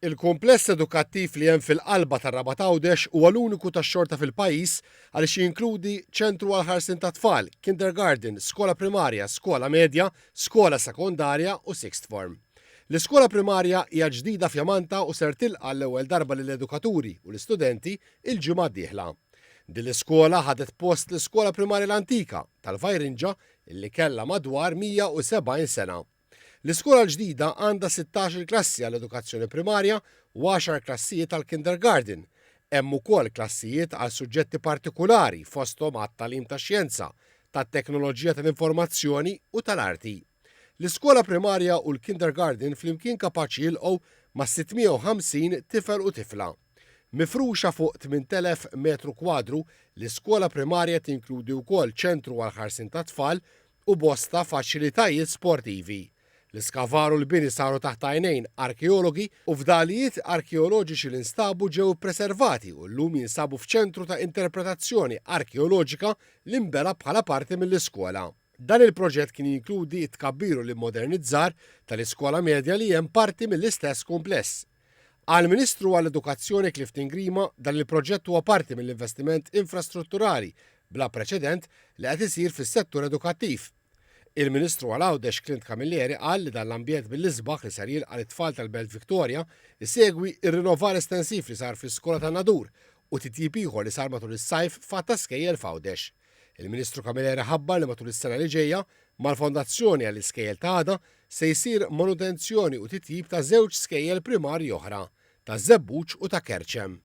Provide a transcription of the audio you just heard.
Il-kumpless edukattiv li hemm fil-qalba tar-Rabat Għawdex huwa l-uniku tax-xorta fil-pajjiż għaliex jinkludi ċentru għall-ħarsien tat-tfal, kindergarten, skola primarja, skola medja, skola sekondarja u sixth form. L-iskola primarja hija ġdida fjamanta u ser tilqa' għall-ewwel darba lill-edukaturi u l-istudenti l-ġimgħa d-dieħla. Din l-iskola ħadet post l-iskola primarja l-antika, tal-Vajrinġa, illi kellha madwar 170 sena. L-iskola l-ġdida għandha sittax-il klassi għall-edukazzjoni primarja u għaxar klassijiet għall-kindergarten. Hemm ukoll klassijiet għal suġġetti partikulari fosthom għat-tagħlim tax-xjenza, tat-teknoloġija tal-informazzjoni u tal-arti. L-iskola primarja u l-kindergarten flimkien kapaċi jilqgħu mas-650 tifel u tifla. Mifruxa fuq 8,000 metru kwadru, l-iskola primarja tinkludi wkoll ċentru għall-ħarsien tat-tfal u bosta faċilitajiet sportivi. L-iskavar u l-bini saru taħt għajnejn arkeologi u fdalijiet arkeoloġiċi li nstabu ġew ippreservati u llum jinsabu f'ċentru ta' interpretazzjoni arkeoloġika li nbena bħala parti mill-iskola. Dan il-proġett kien jinkludi t-tkabbir u l-immodernizzar tal-iskola medja li hemm parti mill-istess kumpless. Għall-Ministru għall-Edukazzjoni Clifton Grima, dan il-proġett huwa parti mill-investiment infrastrutturali bla preċedent li qed isir fis-settur edukattiv. Il-Ministru għal Għawdex Clint Camilleri qal li dan l-ambjent mill-isbaħ li ser jilqa' lit-tfal tal-Belt Victoria jsegwi r-rinnovar estensiv li sar fl-iskola tan-Nadur u titjib ieħor li sar matul is-sajf f'għadd ta' skejjel f'Għawdex. Il-Ministru Camilleri ħabbar li matul is-sena li ġejja, mal-Fondazzjoni għall-Iskejjel ta' Għada, se jsir manutenzjoni u titjib ta' żewġ skejjel primarji oħra, taż-Żebbuġ u ta' Kerċem.